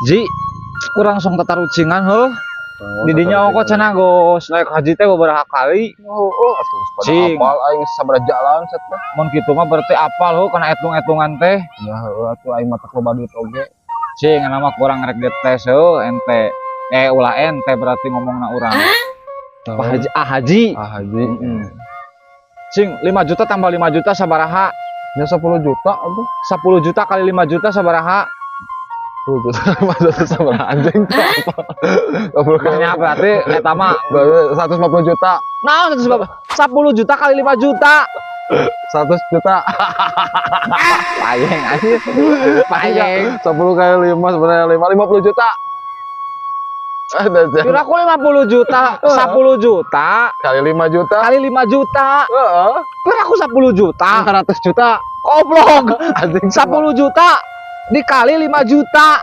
Ji, kurang song tatarucingan heuh. Di dinya ongkoh cenah geus naik haji teh beberapa kali. Oh, atuh geus pada Cing. Apal aing sabaraha jalan set teh. Mun kitu mah berarti apal heuh kana etung-etungan teh. Ya heueuh atuh, aing mah loba duit oge. Cing, nama kurang rek dites heuh ente. Eh, ulah ente berarti ngomongna urang. Pak Haji, ah Haji. Ah Haji. Cing, 5 juta tambah 5 juta sabaraha? Ya 10 juta atuh. 10 juta kali 5 juta sabaraha? 10 juta, 5 juta sabaraha, anjing, itu apa? 10 kali Makanya berarti eta mah berarti 150 juta. Nah, 10 juta kali 5 juta. 100 juta. Payeng anjir. Payeng. 10 kali 5 sebenarnya 5, 50 juta. Ada. Kira aku 50 juta, 10 juta kali 5 juta. Kali 5 juta. Heeh. Kira aku 10 juta. 500 juta. Goblok. Anjing. 10 juta dikali 5 juta.